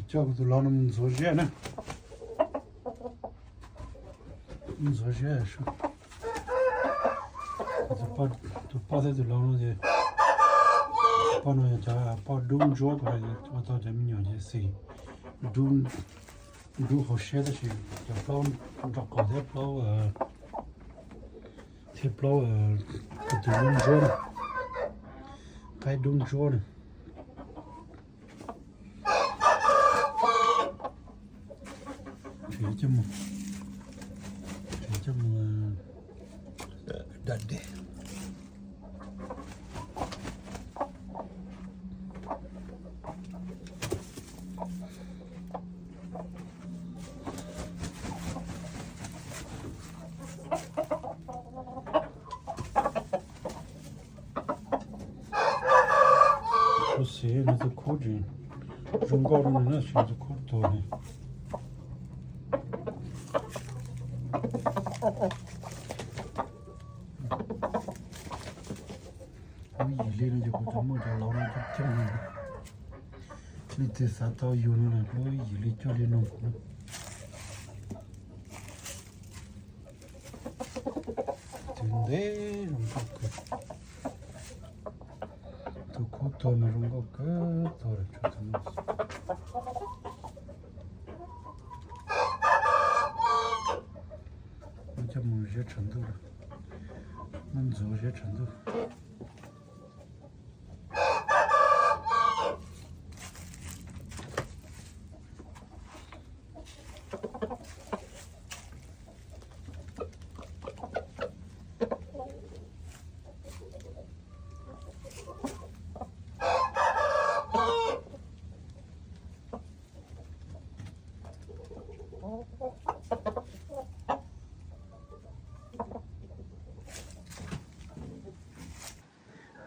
Coj kuv tus laus no mus ntxuav ziab na. Mus ntxuav ziab. Tus poj thiab tus laus no ces, poj no yog cov poj dub ntsuab ko, ua tau cov me nyuam ces xis dub, dub hauv siab tab sis cov plaub nraub qaum thiab plaub, thiab plaub, tus dub ntsuab na, qaib dub ntsuab na. Tseem coj mus, tseem coj mus da dej. Kuv xav nws tus khub tseem zoo nkauj rau nws na, tab sis tus khub tuag li. Lub yim hli no ces kuv tau muaj cov laus no coob coob li. Leej twg xav tau yug no los lub yim hli coj li nug kuv na. Txiv ntev zoo nkauj kawg. Tus khub tuag mas zoo nkauj kawg tuag lawm tsuas tus no. Muab coj mus ziab tshav ntuj lawm. Muab ntxuav ziab tshav ntuj.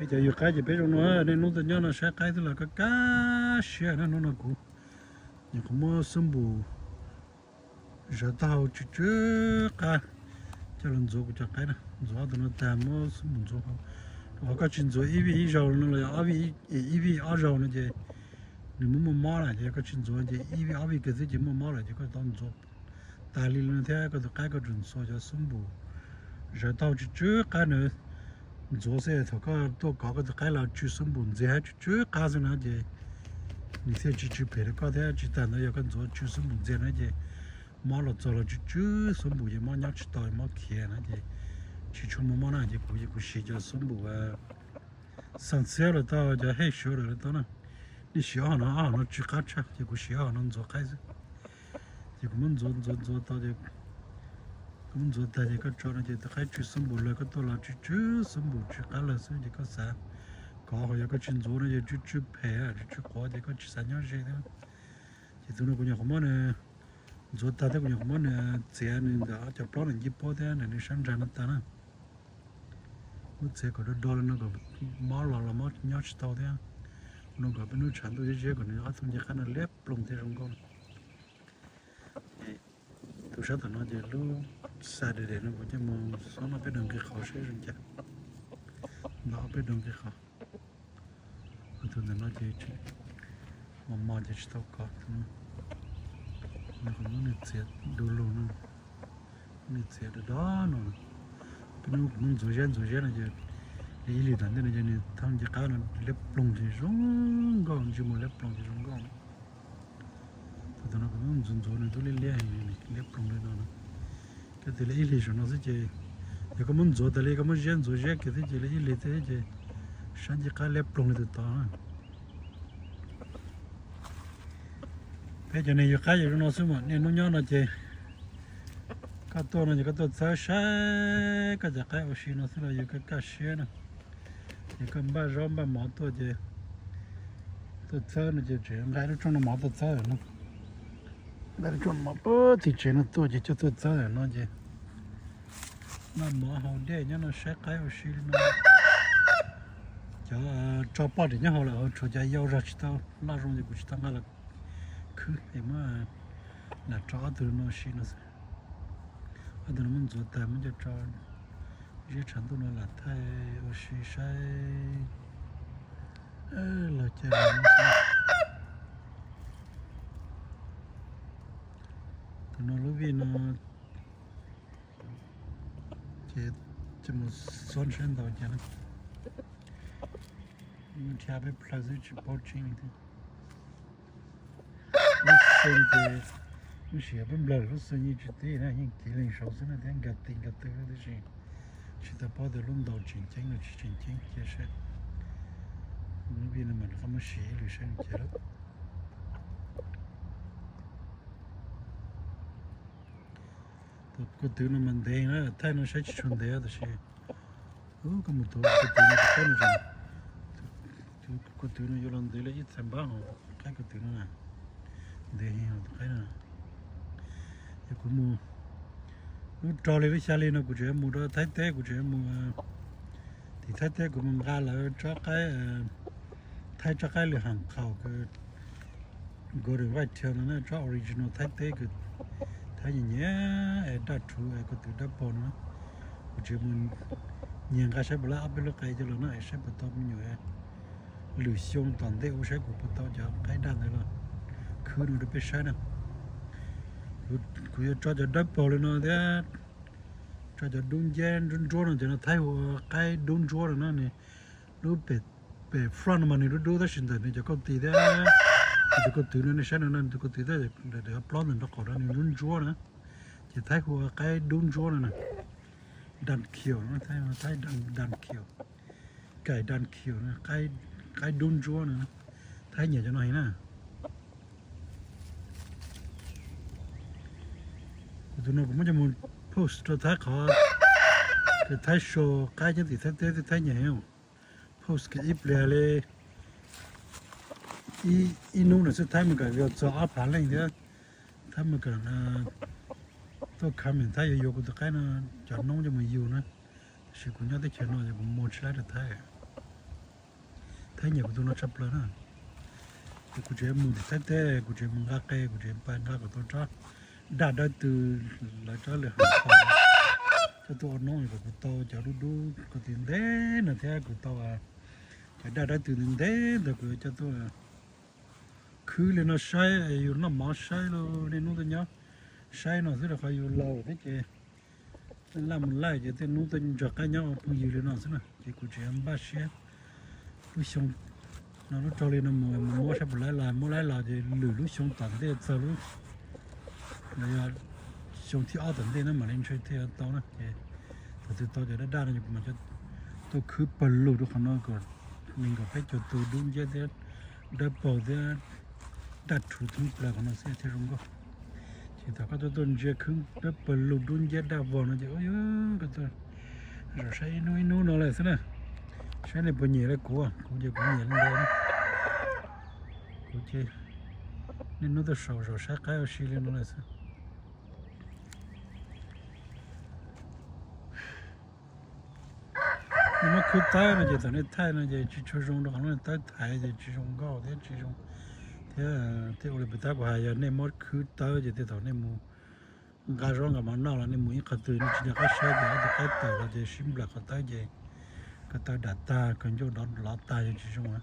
Peb cov yug qaib ces peb zoo no, niaj hnub tuaj nyob no saib qaib twb los kaj kaj siab na. Hnub no kuv nyuam qhuav muab xub npum zawv taub hau tsw tsw qab coj los ntxuav kuv cov qaib na. Ntxuav ob tug no tag muab xub npum ntxuav. Qhov koj tsis ntxuav ib vij ib zaug no los yog ob vij, ib vij ob zaug no ces nws muaj muaj mob lawm. Ces yog koj tsis ntxuav ces ib vij ob vij kiag xwb ces muaj mob lawm ces koj tau ntxuav tas li no thiab. Koj tus qaib koj tseem ntxuav cov xub npum zawv taub hau tsw tsw qab na. Ntxuav xwb thaum koj tuaj kov koj tus qaib los tsw xub npum ntxiag hab tsw tsw qab xwb na ces nws thiaj tsis tsw phem rau koj thiab. Tsis tas ntawd yog koj ntxuav tsw xub npum ntxiag na ces mob los txog los tsw tsw xub npum ces mob nyob tsis tau mob khiav na ces tsis tshua muaj mob na. Ces kuv, kuv siv cov xub npum xas xiab los tau, cov hej suav lawm los tau na. Nej siv ob hom no, ob hom no tsw qab tshaj ces kuv siv ob hom no ntxuav qaib xwb. Ces kuv muab ntxuav ntxuav ntxuav tau ces kuv muab ntxuav tag ces koj tso no ces tus qaib tsw xub npum lawg koj tuaj los tsw tsw xub npum tsw qab lawg xwb ces koj xav kov, ho yog koj tsis ntxuav no ces tsw tsw phem tsw tsw quav ces koj tsis xav nyob ze thiab. Ces tus no kuv nyuam qhuav muab nws ntxuav tag thiab kuv nyuam qhuav muab nws txiav nws ntawm cov plaub nws ncej pob thiab nws sab nrag no tag na. Muab txiav kom do do li no kom mob los los mob nyob tsis tau thiab. No kom peb hnub tshav ntuj ziab ziab kom nws ob tug ncej qab no liab ploog thiab zoo nkauj. Tus sab tom no ces lub Saturday no kuv coj mus xob noj peb daug nqi qhov seb zoo cas. Noj peb daug nqi qhov. Tus ntawm no ces mos mos ces tsis tau kov. Tus no, no kuv muab nws txiav du lug no, muab nws txiav do do no. Peb hnub kuv muab ntxuav ziab ntxuav ziab no ces ib hlis tom ntej no ces nws thaj ncej qab no liab ploog ces zoo nkauj, ntsej muag liab ploog ces zoo nkauj. Tus no kuv muab ntxuav ntxuav nws twb liab liab heev, liab ploog li no na. Koj tis li ib hlis saum no xwb ces, yog koj muab ntxuav tas li koj muab ziab ntxuav ziab kiag xwb ces li ib hlis xwb ces sab ncej qab liab ploog li tus tod na. Peb cov neeg yug qaib yug zoo no xwb mas niaj hnub nyob no ces koj tuaj no ces koj tuaj txhawb saib koj cov qaib ua si no xwb los yus kaj kaj siab na. Ces koj npaj zaub npaj mov tuaj ces tuaj txhawb no ces tseem nqa lub rooj noj mov tuaj txhawb no. Nqa lub rooj noj mov puag tim tsev no tuaj ces coj tuaj txhawb no ces noj mov haus dej nyob no saib qaib ua si li no. Cov tso poj tim nyob hauv lawm, tshuav cov yau zog tsis tau loj zoo ces kuv tsis tau nqa los khwb es muab lam tso ob tug no ua si no xwb. Ob tug no muab ntxuav tag muab coj tso ziab tshav ntuj no lam thaij ua si saib. Los cas, Mus xob sab ntau cas na, nrhiav peb plhaw xwb tsis paub tseeb li thiab. Lub xeev ces lub sij hawm peb nplawg lub xeev yeej tsis tib na, yeej kiv leej saud xwb na thiab nkag ti nkag tw tib si. Tsis tau paub tias lub ntau tseem ceeb los tsis tseem ceeb cia seb. Lub vij no mas rov qab muab siv ib lwm seb cia lawm. Tus ko tw no mas ntev na, thaij no saib tsis tshua ntev tab sis koj mus tus ko tw no tus qaib no, tus ko tw no yuav los ntev li ib txhais npab hos qaib ko tw no na, ntev heev hos tus qaib no. Yog kuv mus lub rau li lub xya li no kuv tseem mus rau Thaib teb, kuv tseem mus tim Thaib teb kuv mus nqa lawv tsob qaib, Thaib tsob qaib lwm ham qhaum kws Golden Whitetail no na, tsob original Thaib teb kws Thaib nyiam nyiam es daj rhuv es ko tw dawb paug no. Kuv tseem mus nyiag nqa saib puas laib ob peb lub qe coj los no es saib puas tau me nyuam lwm xyoo tom ntej ua saib kuv puas tau cov qaib daj ntawd los khwb no rau peb saib na. Kuv yuav tso cov dawb paug li no thiab tso cov dub nciab ntsuab ntsuab no, cov no Thaib hu ua qaib dub ntsuab no na. Nws lub pem, pem front no mas nws dub dub tab sis ntawm nws cov kauj tis thiab tus kauj tw no nej saib no, tus kauj tw thiab daim plaub ntawm nraub qaum no nws ntsuab ntsuab na. Ces Thaib hu ua qaib dub ntsuab no na. Dunkey no, Thaib, Thaib dunkey, kaim dunkey, qaib dub ntsuab no. Thaib nyiam cov no heev na. Kuv tus no kuv muab coj mus post rau Thaib qhov kws Thaib show qaib nyob tim Thaib teb thiab Thaib nyiam heev. Post kiag ib pliag li ib hnub no xwb Thaib mus kawm views txog ob phav leej thiab. Thaib mus kawm tuaj comment Thaib yuav yuav kuv tus qaib no cov noob coj mus yug na. Tab sis kuv nyob teb chaws no ces kuv muag tsis laib rau Thaib. Thaib nyiam kuv tus no tshaj plaws na. Ces kuv tseem mus tim Thaib teb, kuv tseem mus nqa qe, kuv tseem pais nqa kom tau tsob daj dawb tw, lawv tsob lwm ham qhaum coj tuaj ua noob kom kuv tau cov dub dub ko tw ntev no thiab kuv tau cov daj dawb tw ntev ntev ntawd kuv yuav coj tuaj khwb li no saib, yus noj mov saib los niaj hnub tuaj nyob saib no xwb rau qhov yus laus thiab ces laj mus laij ces tej hnub tuaj ntsuag qaib nyob ua phooj ywg li no xwb na. Ces kuv tseem npaj siab lub xyoo no lub rau li no mus mus muab saib puas laib los, muab laib los ces lwm lub xyoo tom ntej txog lub, los yog xyoo thib ob tom ntej na mam li ntshe thiaj yuav tau na. Ces thaum twg tau cov daj daj no ces kuv mam coj tuaj khwb pawg lug rau qhov no kom nees nkaum peb caug tus dub nciab thiab dawb paug thiab daj rhuv thoob plaws qhov no xwb thiaj zoo nkauj. Ces thaum koj tuaj tuaj ntsia khwb dawb paug lug dub nciab daj vog no ces ua yog koj tuaj zaum saib ib hnub ib hnub no lawm xwb na. Saib nej puas nyiam li kuv, kuv ces kuv nyiam li ntawd. Kuv ces niaj hnub tuaj saum zaum saib qaib ua si li no lawm xwb. Nej muab khwb tawb no ces thaum nej thaij no ces tsis tshua zoo rau qhov nej tawb thaiv ces tsis zoo nkauj thiab tsis zoo thiab. Thiab ua li puas tab kuv hais, yog nej muab khwb tawb ces tej thaum nej mus nqa zaub nqa mov noj los nej mus ib qho twg nej tsis nco qab saib ces ob tug qaib tawm los ces sib nplawm qhov tawb ces ko taw dam tag, ko ncauj lov tag ces tsis zoo na.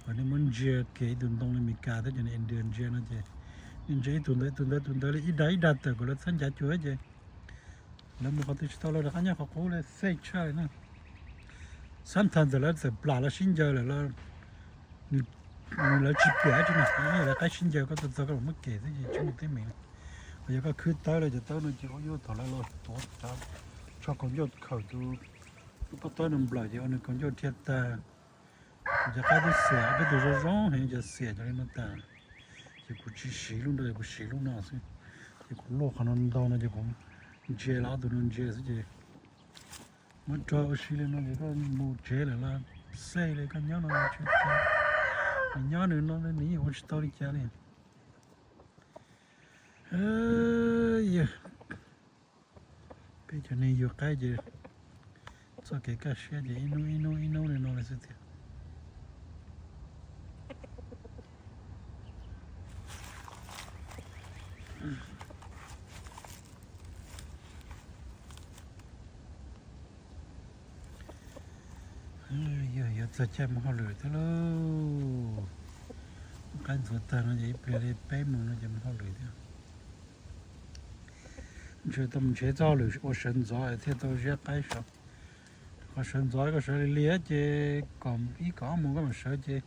Uas nej muab ntsia kiag ib tug ntoo li Meskas thiab cov India ntsia no ces nej ntsia ib tug ntawd ib tug ntawd ib tug ntawd li ib dag ib dag tawm kom lawv txhob ncav cuag ces lawv mus qhov twg tsis tau lawv rov qab nyob qhov qub li xej tshaj li na. Sometimes txawm lawv txawm plam los sib ncaws lawm los nws, lawv tsis piam dab tsi na, yog lawv qaib sib ncaws koj txog koj los muab kem xwb ces tsis muaj teeb meem. Uas yog koj khwb tawb lawv cov tawb no ces ua yuav thaum lawv los tuav cov tsho kaus ncauj khawm tus lub pob tawb no nplawm ces ua nws kaus ncauj dhia tag. Kuv cov qaib twb xiam, peb tus zoo zoo heev cov xiam cov li no tag. Ces kuv tsis siv lub nrad, kuv siv lub no xwb. Ces kuv luaj qhov no ntau no ces kuv ntsia los ob tug no ntsia xwb ces muab rau ua si li no ces koj mus tsev lawm los xej li, koj nyob no tsis tau, nws nyob nws no nws yeej ua tsis tau li cas li. Yog peb cov neeg yug qaib ces txoj kev kaj siab ces ib hnub ib hnub ib hnub li no lawm xwb tiag. Yog yuav txog caij mus hauj lwm thiab lauj. Qaib ntxuav tag no ces ib pliag li peb moos no ces mus hauj lwm thiab. Ntshe tau mus nrhiav txoj hauj lwm ua sawv ntxov thiaj tau ziab qaib saud. Qhov sawv ntxov koj sawv li li ces kom ib kom ob mus koj mam sawv ces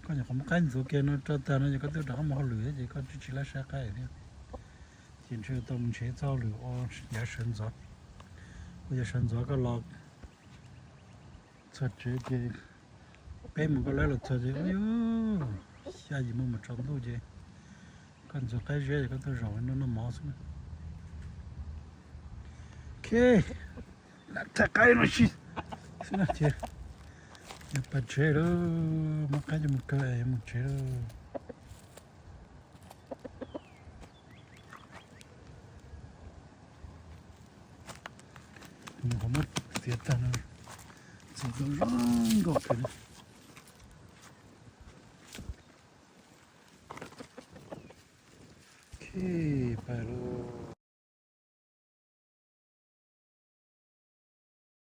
koj nyuam qhuav muab qaib ntxuav kiag no rau tag no ces koj twb rov qab mus hauj lwm ces koj tsis tsis laib saib qaib thiab. Ces ntshe tau mus nrhiav txoj hauj lwm ua yav sawv ntxov, ua yav sawv ntxov koj los txog tsev ces peb mus koj laib los txog ces ub yuj, xya yim mus mus tsaus ntuj ces koj ntxuav qaib ziab ces koj tuaj zaum noj noj mov xwb. Ok, lam thaij qaib no xwb, xwb no ces yog pas tsev lawm, muab qaib coj mus kaw es yuav mus tsev lawm. Nws qhov muab txiav tag no, txiav tau zoo nkauj kawg li. Ok, pais lauj.